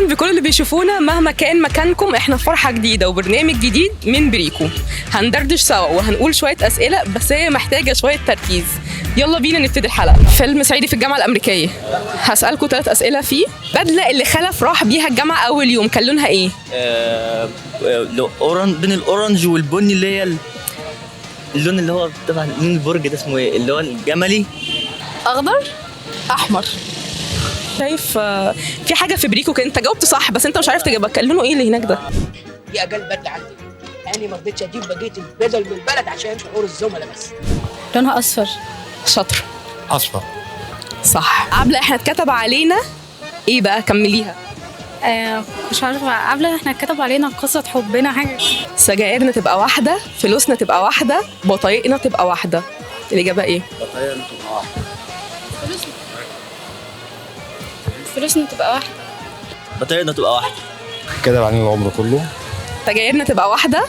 اهلا بكل اللي بيشوفونا مهما كان مكانكم. احنا في فرحه جديدة وبرنامج جديد من بريكو. هندردش سوا وهنقول شوية اسئلة، بس هي محتاجه شوية تركيز. يلا بينا نبتدي الحلقة. فيلم صعيدي في الجامعة الامريكية، هسالكم 3 اسئلة فيه. بدله اللي خلف راح بيها الجامعة اول يوم كان لونها ايه؟ لو orange، بين ال orange والبني، اللي هي اللون اللي هو تبع لون البرج ده اسمه ايه؟ اللي هو الجملي. اخضر، احمر. شايف في حاجة في بريكو كده، انت جاوبت صح بس انت مش عارف تجيبها. كان لونه ايه اللي هناك ده؟ دي اقل بدله عندي. انا ما رضيتش اجيب بقية البدل من البلد عشان شعور الزملاء بس. لونها اصفر. شاطر. اصفر. صح. عبله، احنا اتكتب علينا ايه بقى؟ كمليها. مش عارفه عبله، احنا كتب علينا قصة حبنا، حاجه. سجايرنا تبقى واحدة، فلوسنا تبقى واحدة، بطايقنا تبقى واحدة. الإجابة إيه؟ فلوسنا تبقى واحده. بطاريتنا تبقى واحدة. كده علينا العمر كله. سجايرنا تبقى واحدة،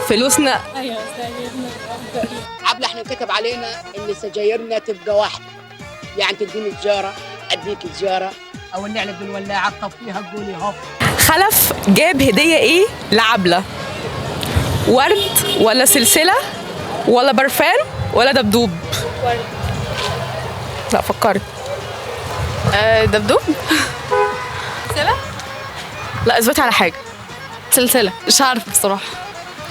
فلوسنا. ايوه، سجايرنا تبقى واحده. عبله، احنا كتب علينا ان سجايرنا تبقى واحده، يعني تديني تجارة اديك تجارة، او نعلب بالولاعه تطفيها تقولي هوب. خلف جاب هدية إيه لعبلة؟ ورد ولا سلسلة ولا برفان ولا دبدوب؟ ورد. لا، فكرت. دبدوب، سلسله. لا، اثبتي على حاجة. سلسله، مش عارفه بصراحه.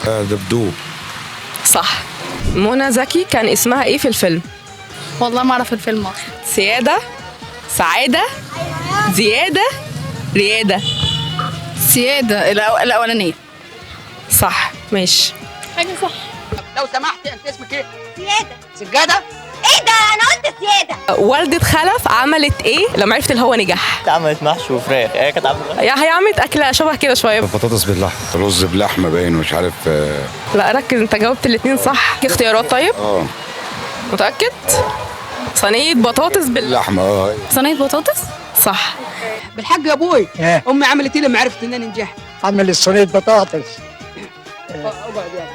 دبدوب. صح. منى زكي كان اسمها إيه في الفيلم؟ والله ما اعرف الفيلم اصلا. سيادة، سعادة، زيادة، ريادة. سيادة الاولانيه. صح، ماشي. حاجة صح. لو سمحت، انت اسمك ايه؟ سيادة. سجاده؟ ايه ده؟ انا قلت سيادة. والدة خلف عملت ايه لما عرفت اللي هو نجح؟ عملت محشي وفراخ، هي كانت عامله. يا هي عملت اكله شبه كده شويه. بطاطس باللحمه. رز بلحمه باين، مش عارف. لا، ركز، انت جاوبت الاثنين صح. في اختيارات؟ طيب. اه. متاكد؟ صينية بطاطس بال اللحمه، اه. صينية بطاطس. صح. بالحق يا ابوي. إيه. امي عملت ايه لما عرفت ان انا نجحت؟ عمل صينية بطاطس. اقعد يا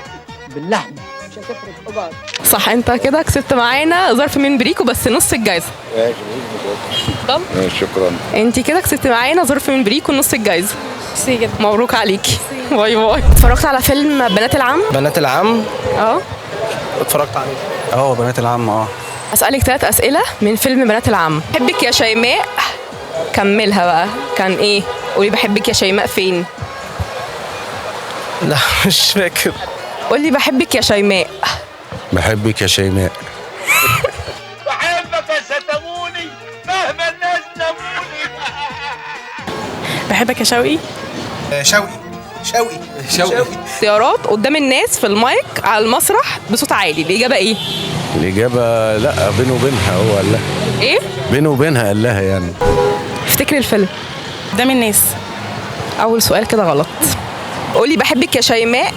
ابني. باللحمة. مش هتفرق، اقعد. صح. انت كده كسبت معانا ظرف من بريكو بس نص الجايزه. اتفضل. شكرا. انت كده كسبت معانا ظرف من بريكو نص الجايزه. ميرسي جدا. مبروك عليكي، bye bye. اتفرجت على فيلم بنات العم؟ بنات العم. اه. اتفرجت عليه. اه، بنات العم، اه. اسالك 3 اسئله من فيلم بنات العم. بحبك يا شيماء، كملها بقى، كان ايه؟ قولي بحبك يا شيماء فين؟ لا، مش فاكر. قولي بحبك يا شيماء. بحبك يا شيماء. بحبك يا شتموني مهما الناس لموني. بحبك يا شوقي. شوقي، شوقي، شوقي. اختيارات: قدام الناس، في المايك، على المسرح، بصوت عالي. الإجابة إيه؟ الاجابة لا، بينه وبينها هو قال لها. إيه؟ بينه وبينها قال لها يعني. افتكري الفيلم. قدام الناس. أول سؤال كده غلط. قولي بحبك يا شيماء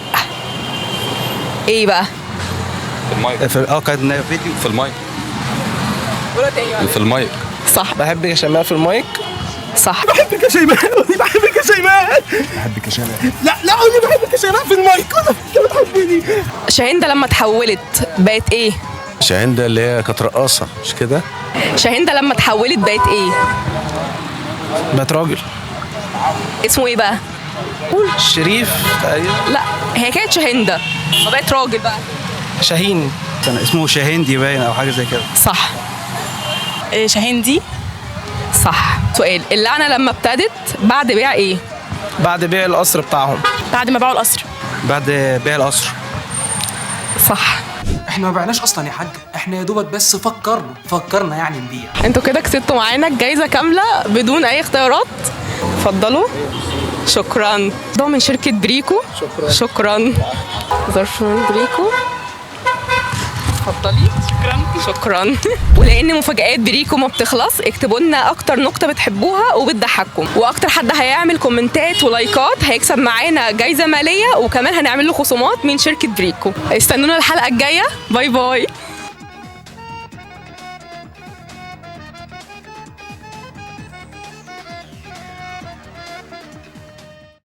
إيه بقى؟ في المايك. كان فيديو. في المايك. قولها تاني. في المايك. صح. بحبك يا شيماء في المايك. صح. بحبك يا شيماء، قولي بحبك يا شيماء. بحبك يا شيماء. لا لا، قولي بحبك يا شيماء في المايك. قولي انت بتحبني. شاهندة لما تحولت بقت إيه؟ شاهندة اللي هي كانت رقاصه، مش كده؟ شاهندة لما تحولت بقت إيه؟ بقت راجل. اسمه إيه بقى؟ شريف تقريبا. لا، هي كانت شاهندة فبقت راجل بقى. شاهين. كان اسمه شاهندي باين او حاجة زي كده. صح. شاهندي. صح. سؤال: اللعنة لما ابتدت بعد بيع إيه؟ بعد بيع القصر بتاعهم. بعد ما باعوا القصر. بعد بيع القصر. صح. احنا ما بعناش اصلا يا حاج، احنا يا دوبك بس فكرنا فكرنا يعني نبيع. انتوا كده كسبتوا معانا الجايزة كاملة بدون أي اختيارات. اتفضلوا، شكرا. ده من شركة بريكو. شكرا، شكرا. ظرف من بريكو، اتفضلي. شكرا، شكرا. ولان مفاجآت بريكو ما بتخلص، اكتبوا لنا اكتر نكتة بتحبوها وبتضحككم، واكتر حد هيعمل كومنتات ولايكات هيكسب معانا جايزة ماليه، وكمان هنعمل له خصومات من شركة بريكو. استنونا الحلقة الجايه، bye bye.